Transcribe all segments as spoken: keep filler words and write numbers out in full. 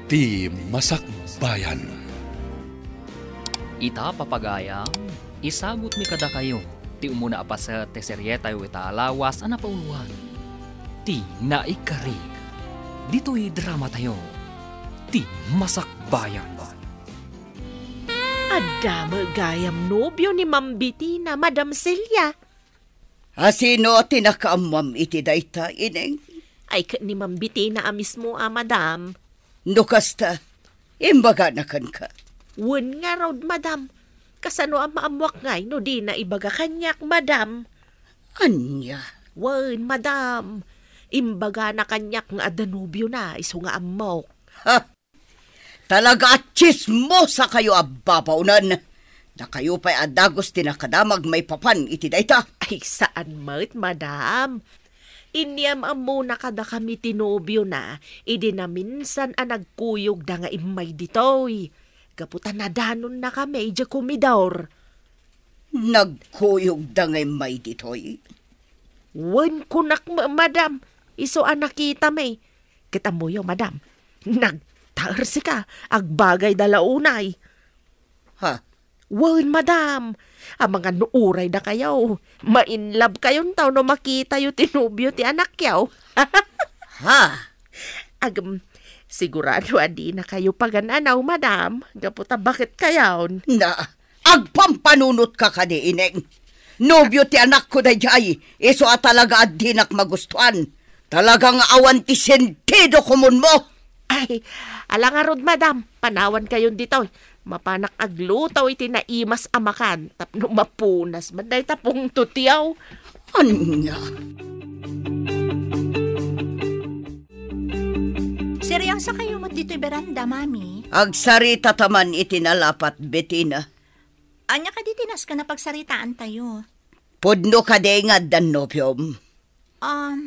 Ti Masakbayan. Ita, papagayam, isagutmi kadakayo ti umuna a paset ti serietayo ita a lawas a napauluan, Ti Naikari. Ditoy dramatayo, Ti Masakbayan. Adda met gayam nobio ni Ma'am Betina, Madam Celia. A sino ti nakaammoam iti dayta, Ineng? Ay, ket ni Ma'am Betina a mismo a, madam. No kasta, imbagana kenka. Wen ngarud, madam. Kasano a maammoak ngay no dina ibaga kaniak, madam? Ania? Wen, madam. Imbagana kaniak nga adda nobiona, isu nga ammok. Ha? Talaga a tsismosa kayo a babaonen. Dakayo pay a dagus ti nakadamag maipapan iti dayta. Ay, saan met, madam. Inyam-ammona kadakami ti nobiona idi naminsan a nagkuyogda nga immay ditoy. Gapu ta nadanonnakami idiay komidor. Nagkuyogda nga immay ditoy? Wen, kunak, ma-, madam. Isu a nakitami. Ket ammoyo, madam, nagtaersika, agbagayda la unay. Ha? Wen, madam, amangan no uray dakayo, ma-in love kayonto no makitayo ti nobio ti anakyo. Ha? Agem, sigurado a dinakayo pagan-anaw, madam, gapu ta baket kayon. Na, agpampanunotka kadi, Ineng. Nobio ti anakko daydiay, isu a talaga a dinak magustuan. Talaga nga awan ti sentido komunmo. Ay, ala ngarud, madam, panawan kayon ditoy. Mapanak agluto iti naimas a makan tapno mapunas man dayta pungtotyaw. Ania? Seryoso kayo met ditoy beranda, Mami? Agsarita ta man iti nalapat, Betina. Ania kadi ti nasken a pagsaritaantayo? Pudno kadi nga addan nobiom? Um,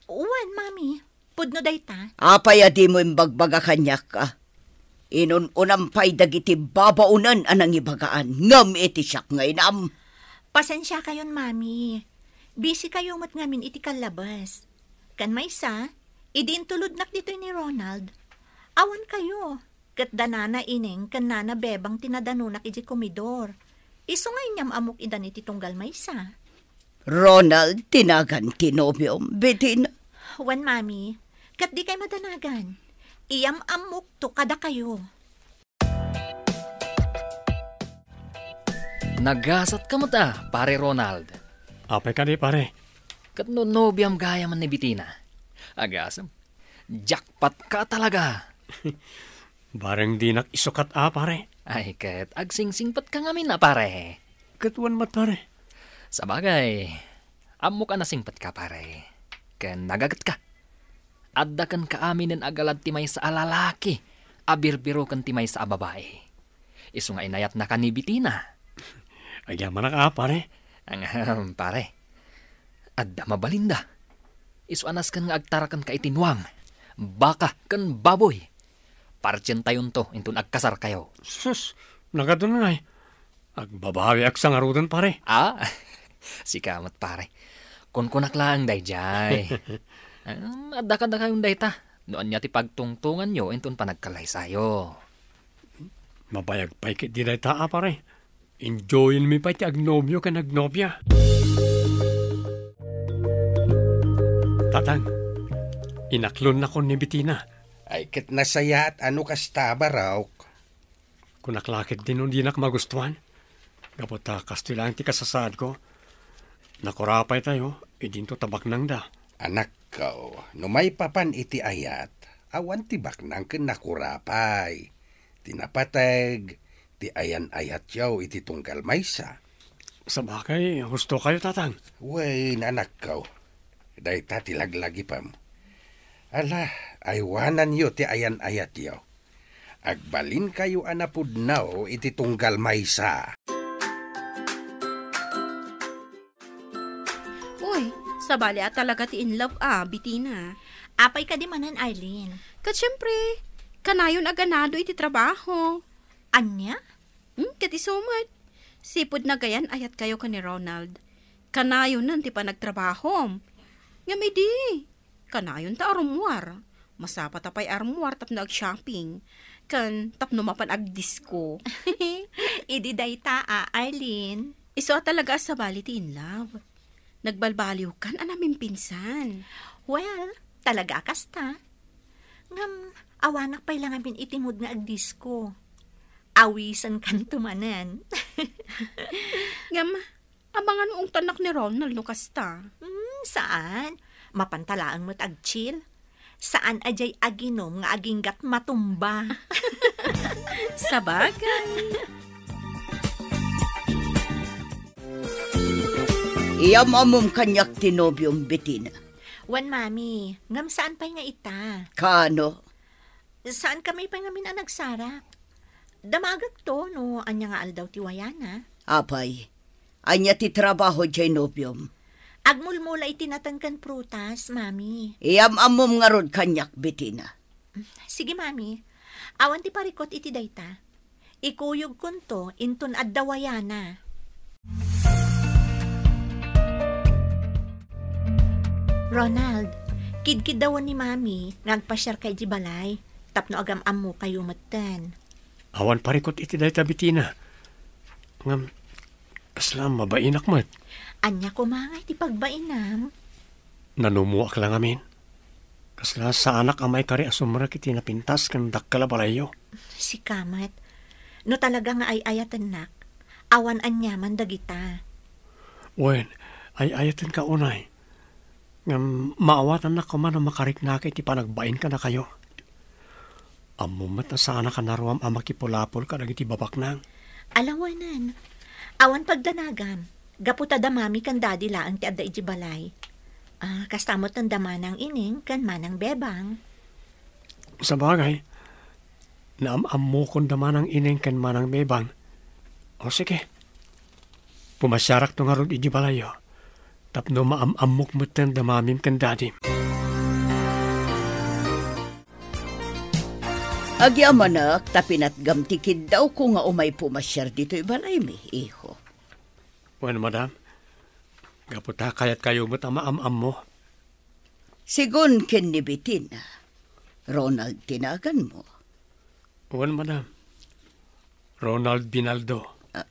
wen, Mami. Pudno dayta. Apay a dimo imbagbaga kaniak, a? Inun-unam pay dagiti babaonen a nangibagaan ngem iti siak nga inam. Pasensia kayon, Mami. Busy kayo met ngamin iti kallabes. Ken maysa, idi intulodnak ditoy ni Ronald, awan kayo. Ket da Nana Ineng ken Nana Bebang ti nadanonak idiay komidor. Isu nga inyam-ammok idan iti tunggal maysa. Ronald ti nagan ti nobiom, Betina? Wen, Mami. Ket dikay madanagan. Iyam-ammokto kadakayo. Nagasatka met a, Pare Ronald. Apay kadi, pare? Ket no nobiam gayam ni Betina? Agasem. Jackpot ka talaga. Bareng dinak isukat a, pare. Ay, ket agsingsingpetka ngamin a, pare. Ket wen met, pare. Sabagay, ammok a nasingpetka, pare. Ken nagagetka. Adda kenka aminen a galad ti maysa a lalaki a birbiro ken ti maysa a babai. Isu nga inayatnaka ni Betina. Agyamanak a, pare. Ahem, pare. Adda mabalinda. Isu a nasken nga agtarakenka iti nuang, baka, ken baboy. Partientayonto inton agkasarkayo. Sus, nagadu ngay. Agbabawiak sa ngaruden, pare. Ah, sika met, pare. Kunkunak laeng daydiay. Em, adda kadakayon dayta. No ania ti pagtungtonganyo inton panagkallaysayo. Mabayag pay ketdi dayta a, pare. Enjoyenmi pay ti agnobio ken agnobia. Tatang, inaklonnakon ni Betina. Ay, ket nasayaat a no kasta, barok. Kunak la ketdi no dinak magustuan. Gapu ta kastoy laeng ti kasasaadko. Nakurapaytayo, idinto ta baknangda. Anakko, no maipapan iti ayat, awan ti baknang ken nakurapay. Ti napateg, ti ayan-ayatyo iti tunggal maysa. Sabagay, husto kayo, Tatang. Wen, anakko, dayta ti laglagipem. Ala, aywananyo ti ayan-ayatyo. Agbalinkayo a napudno iti tunggal maysa. Uy, sabali a talaga ti in love a, Betina. Apay kadi manen, Arlene? Ket siempre, kanayon a ganado iti trabaho. Ania? Hmm, ket isu met. Sipud nagayan-ayatkayo ken ni Ronald. Kanayonen ti panagtrabahom. Ngem idi, kanayon ta a rummuar. Masapata pay armuar tapno ag-shopping, ken tapno mapan agdisko. Idi dayta, a, Arlene. Isu a talaga a sabali ti in love. Nagbalbaliwkan a namimpinsan. Well, talaga a kasta. Ngem, awanak pay la ngamin iti mood nga agdisko. Awisenkanto manen. Ngem, amangan no ungtannak ni Ronald no kasta. Hmm, saan? Mapanta laeng met agchill. Saan a diay aginom nga aginggat matumba. Sabagay. Iyam-ammom kaniak ti nobiom, Betina. Wen, Mami. Ngem saan pay nga ita? Kaano? Saan kami pay ngamin a nagsarak? Damagekto no ania nga aldaw ti wayana. Apay, ania ti trabaho diay nobiom? Agmulmula iti nateng ken prutas, Mami. Iyam-ammom ngarud kaniak, Betina. Sige, Mami. Awan ti parikut iti dayta. Ikuyogkonto inton adda wayana. Ronald, kidkiddawen ni Mami nga agpasiarka idiay balay tapno agam-ammokayo metten. Awan parikut iti dayta, Betina. Ngem, kasla mabainak met. Ania koma nga iti pagbainam? Nanumoak la ngamin. Kasla saanak a maikari a sumrek iti napintas ken dakkel a balayyo. Sika met. No talaga nga ay-ayatennak, awan aniaman dagita. Wen, ay-ayatenka unay. Ngem maawatannak koma no makariknaka iti panagbain kadakayo. Ammom met a saanak a naruam a makipulapol kadagiti babaknang. Alawenen, awan pagdanagam, gapu ta da Mami ken Daddy laeng ti adda idiay balay. Ah, kasta met da Manang Ineng ken Manang Bebang. Sabagay, naam-ammokon da Manang Ineng ken Manang Bebang. O sige, pumasiarakto ngarud idiay balayyo. Tapno maam-ammok metten da Mamim ken Dadim. Agyamanak ta pinatgam ti kiddawko nga umay pumasiar ditoy balaymi, iho. Wen, madam. Gapu ta kayatkayo met a maam-ammo. Sigun ken ni Betina, Ronald ti naganmo. Wen, madam. Ronald Binaldo. Ah,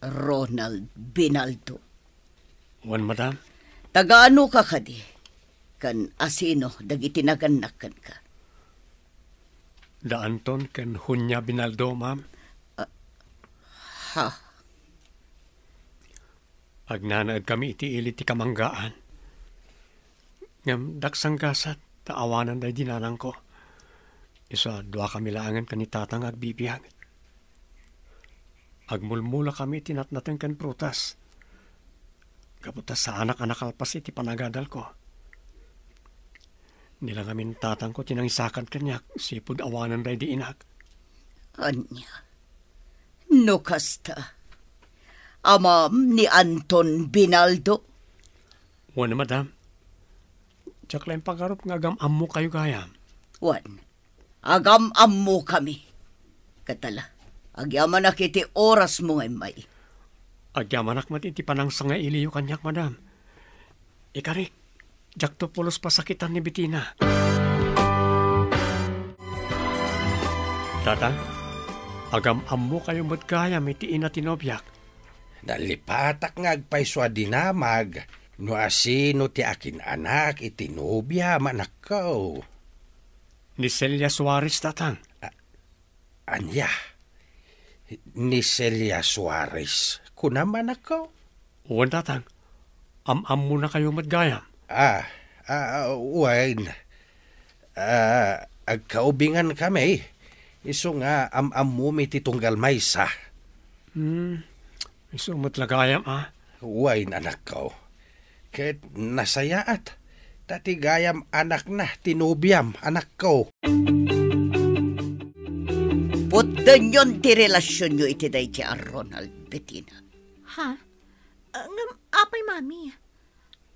Ronald Binaldo. Wen, madam. Taga-anoka kadi? Ken asino dagiti nagannak kenka? Da Anton ken Hunya Binaldo, ma'am. Ah, ha? Agnanaedkami iti ili ti kamanggaan. Ngem daksanggasat ta awanen daydi nanangko. Isu a duakami laengen ken ni Tatang nga agbibiag. Agmulmulakami iti natnateng ken prutas. Gapu ta saanak a nakalpas iti panagadalko. Ni la ngamin tatangko ti nangisakad kaniak sipud awanen daydi inak. Ania? No kasta, amam ni Anton Binaldo? Wen, madam. Diak la impagarup nga agam-ammokayo gayam. Wen, agam-ammokami. Ket ala, agyamanak iti orasmo nga immay. Agyamanak met iti panangsangailiyo kaniak, madam. Ikarik, diakto pulos pasakitan ni Betina. Tatang, agam-ammokayo met gayam iti ina ti nobiak. Nalipatak nga agpayso a dinamag no asino ti akin-anak iti nobiam, anakko. Ni Celia Suarez, Tatang. A-, ania? Ni Celia Suarez, kunam, anakko? Wen, Tatang. Am-ammonakayo met gayam. Ah, ah, wen. Ah, agkaubingan kami. Isu nga am-ammomi ti tunggal maysa. Hmm, isu met la gayam, a? Wen, anakko. Ket nasayaat, ta ti gayam anakna ti nobiam, anakko. Putdenyon ti relasionyo iti daydi a Ronald, Betina. Ha? Ah, ngem apay, Mami?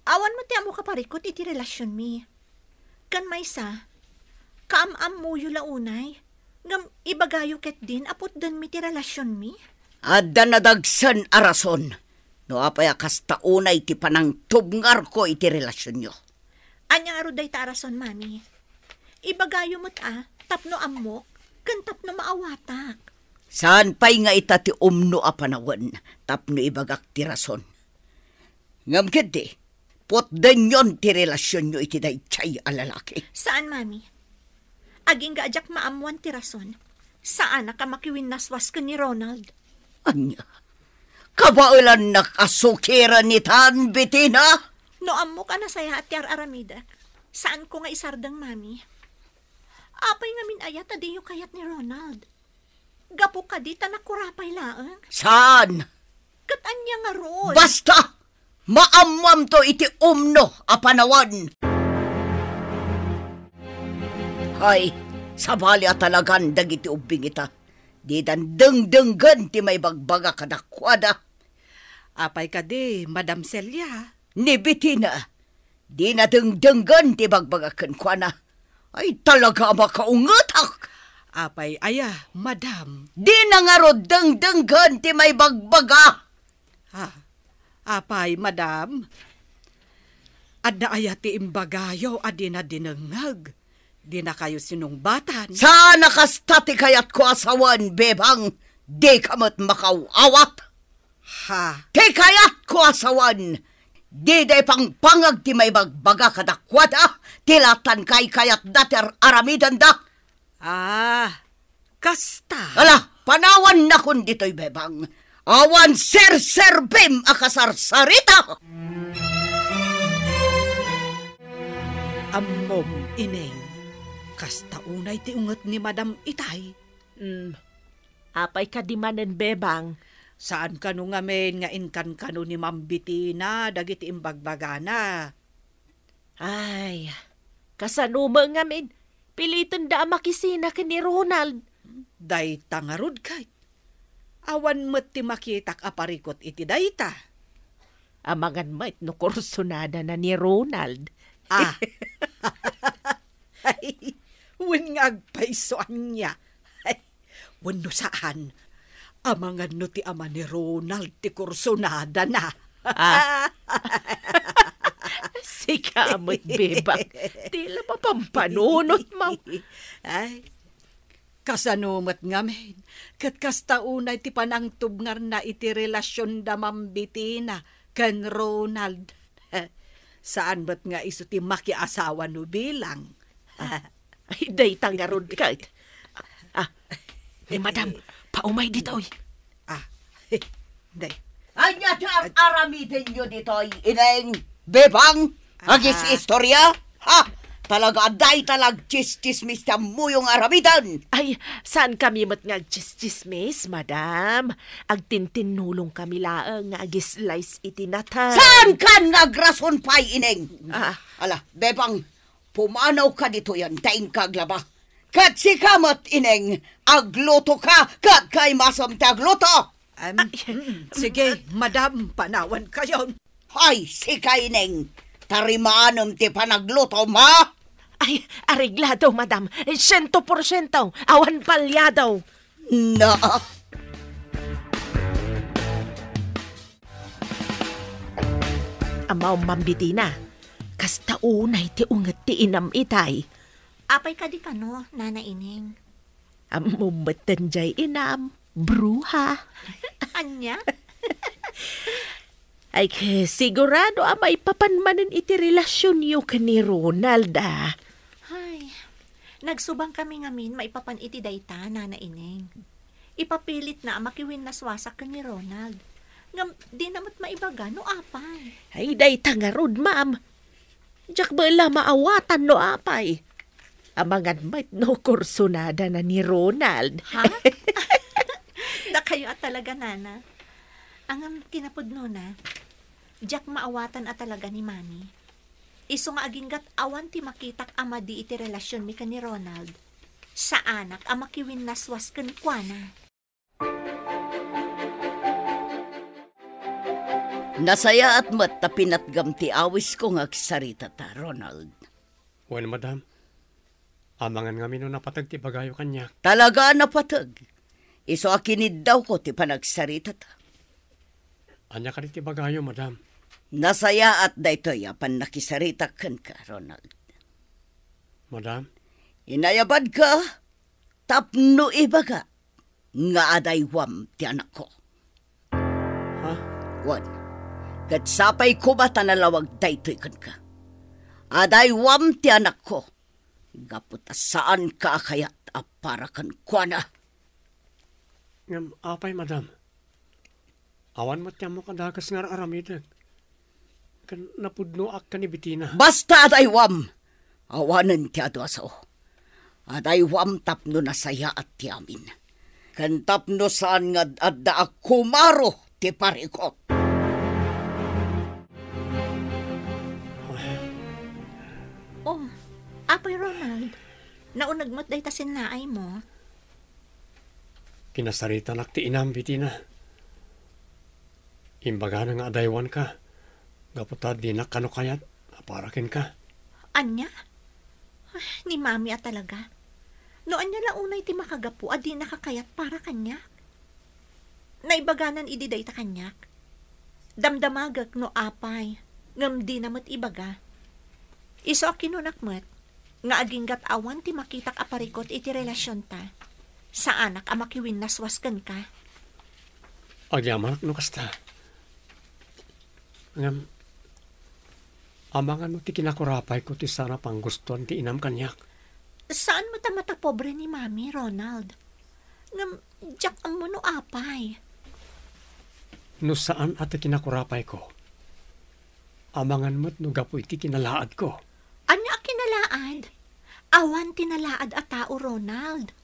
Awan met ti ammo kaparikut iti relasionmi. Ken maysa, kaam-ammoyo la unay, ngem ibagayo ketdin a putdenmi ti relasionmi? Adda nadagsen a rason no apay a kasta unay ti panangtubngarko iti relasionyo. Ania ngarud dayta a rason, Mami? Ibagayo met a, tapno ammok, ken tapno maawatak. Saan pay nga ita ti umno a panawen tapno ibagak ti rason. Ngem ketdi, putdenyon ti relasionyo iti daydiay a lalaki. Saan, Mami. Agingga a diak maammuan ti rason, saanak a makiwinnaswas ken ni Ronald. Ania? Kabaelannak a sukiren itan, Betina? No ammok a nasayaat ti ar-aramidek, saanko nga isardeng, Mami. Apay ngamin aya ta diyo kayat ni Ronald? Gapu kadi ta nakurapay laeng? Saan? Ket ania ngarud? Basta! Maammuamto iti umno a panawen. Hay, sabali a talagan dagiti ubbing ita. Didan dengdenggen ti maibagbaga kadakuada. Apay kadi, Madam Celia? Ni Betina, dina dengdenggen ti ibagbaga kenkuana. Ay, talaga a makaungetak! Apay aya, Madam? Dina ngarud dengdenggen ti maibagbaga. Ah, apay, Madam? Adda aya ti imbagayo a dina dinengngeg? Dinakayo sinungbatan? Saan a kasta ti kayatko a sawen, Bebang? Dika met makaw-awat. Ha? Ti kayatko a sawen, dida ipangpangag ti maibagbaga kadakuada ti latan kaykayatda ti ar-aramidenda. Ah, kasta. Ala, panawannakon ditoy, Bebang. Awan serserbim a kasarsarita. Ammom, Ineng, kasta unay ti unget ni Madam itay. Mm, apay kadi manen, Bebang? Saan kano ngamin nga inkankano ni Ma'am Betina dagiti imbagbagana? Ay, kasano met ngamin? Pilitenda a makisina ken ni Ronald. Dayta ngarud ket. Awan met ti makitak a parikut iti dayta. Amangan met no kursunadana ni Ronald. Ah. Ay, wen nga agpayso ania. Ay, wenno saan, amangan no ti ama ni Ronald ti kursunadana. Ah. Sika met, Bebang. Ti la mapampanunotmo. Ay, kasano met ngamin, ket kasta unay ti panangtubngarna iti relasionda Ma'am Betina ken Ronald. Saan met nga isu ti makiasawa no bilang. Ah, ay, dayta ngarud ket. Ah, ni Madam, paumay ditoy. Ah, day. Ania ti ar-aramidenyo ditoy, Ineng, Bebang? Aha. Agis-istorya? Ha? Talaga, dayta la agtsistsismis ti ammoyo nga aramiden. Ay, saan kami met nga agtsistsismis, Madam. Agtintinnulong kami laeng nga agislice iti natan. Saan kan nga agrason pay, Ineng? Ah. Ala, Bebang, pumanawka ditoyen ta inka aglaba. Ket sika met, Ineng, aglutoka ket kaimasem ti agluto. Em, ay, mm, sige, Madam, panawankayon. Hay, sika, Ineng, tarimanem ti panaglutom, ha? Ay, areglado, Madam. Siento porsiento. Awan palyado. Na. Amaw, Ma'am Betina, kasta unay ti unget ti inam itay. Apay kadi kano, Nana Ineng? Ammom metten jay inam, bruha. Ania? Ay, sigurado a maipapan manen iti relasionyo ken ni Ronald, a. Ay, nagsubang kami ngamin maipapan iti dayta, Nana Ineng. Ipapilitna a makiwinnaswasak ken ni Ronald. Ngem, dina met maibaga no apay. Ay, dayta ngarud, ma'am. Diak met la maawatan no apay. Amangan met no kursunadana ni Ronald. Ha? Dakayo a talaga, Nana. Ngem kinapudnona, diak maawatan a talaga ni Mami. Isu nga aginggat awan ti makitak a madi iti relasionmi ken ni Ronald. Saanak a makiwinnaswas kenkuana. Nasayaat met ta pinatgam ti awisko nga agsaritata, Ronald. Wen, madam. Amangan ngamin no napateg ti ibagayo kaniak. Talaga a napateg. Isu a kiniddawko ti panagsaritata. Ania kadi ti ibagayo, madam? Nasayaat daytoy a pannakisaritak kenka, Ronald. Madam? Inayabadka tapno ibaga nga adaywam ti anakko. Ha? Wen, ket sapay koma ta nalawag daytoy kenka. Adaywam ti anakko, gapu ta saanka a kayat a para kenkuana. Ngem apay, madam, awan met ti ammok a dakes nga ar-aramidek. Ken napudnoak ken ni Betina. Basta adaywam! Awanen ti adu a sao. Adaywam tapno nasayaat ti amin. Ken tapno saan nga ad-adda a kumaro ti parikut. Oh, Apay Ronald, nauneg met dayta sinnaaymo. Kinasaritanak ti inam, Betina. Imbagana nga adaywanka, gapu ta dinak kano kayat a para kenka. Ania? Ay, ni Mami a talaga. No ania la unay ti makagapu a dinaka kayat para kaniak? Naibaganan idi dayta kaniak. Damdamagek no apay, ngem dina met ibaga. Isu a kinunak met nga aginggat awan ti makitak a parikut iti relasionta, saanak a makiwinnaswas kenka. Agyamanak no kasta. Ngem, amangan no ti kinakurapayko ti saan a panggustoan ti inam kaniak. Saan met a matapobre ni Mami, Ronald. Ngem, diak ammo no apay. No saan a ti kinakurapayko, amangan met no gapu iti kinalaadko. Ania a kinalaad? Awan ti nalaad a tao, Ronald.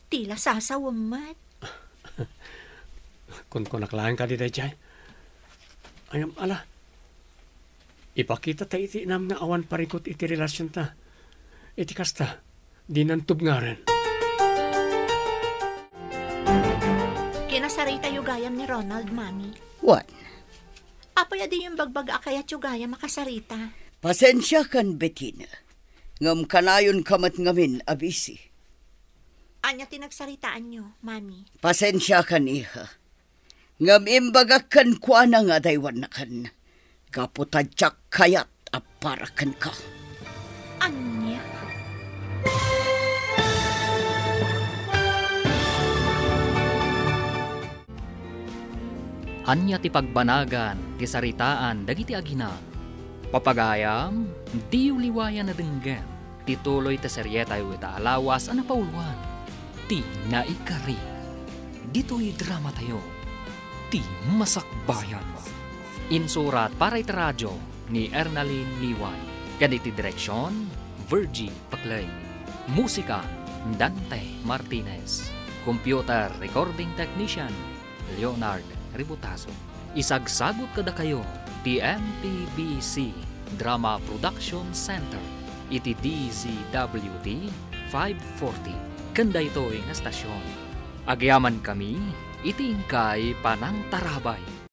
Ti la sasawem met. Kunkunak laeng kadi daydiay. Ngem, ala, ipakita ta iti inam nga awan parikut iti relasionta. Iti kasta, dinan tubngaren. Kinasaritayo gayam ni Ronald, Mami. Wen. Apay a diyo imbagbaga a kayatyo gayam a kasarita? Pasensiakan, Betina. Ngem kanayonka met ngamin a busy. Ania ti nagsaritaanyo, Mami? Pasensiakan, iha. Ngem imbagak kenkuana nga adaywannakan, gapu ta diak kayat a para kenka. Ania? Ania ti pagbanagan ti saritaan dagiti agina? Papagayam, diyo liwayan a denggen ti tuloy ti serietayo ita a lawas a napauluan, Ti Naikari. Ditoy dramatayo, Ti Masakbayan. Insurat para iti radio ni Ernalyn Niway. Ken iti direksion, Virgie Paclay. Musika, Dante Martinez. Computer recording technician, Leonard Ributazo. Isagsagut kadakayo ti M P B C Drama Production Center iti D Z W T five forty. Ken daytoy nga estasion, agyamankami iti inkay panangtarabay.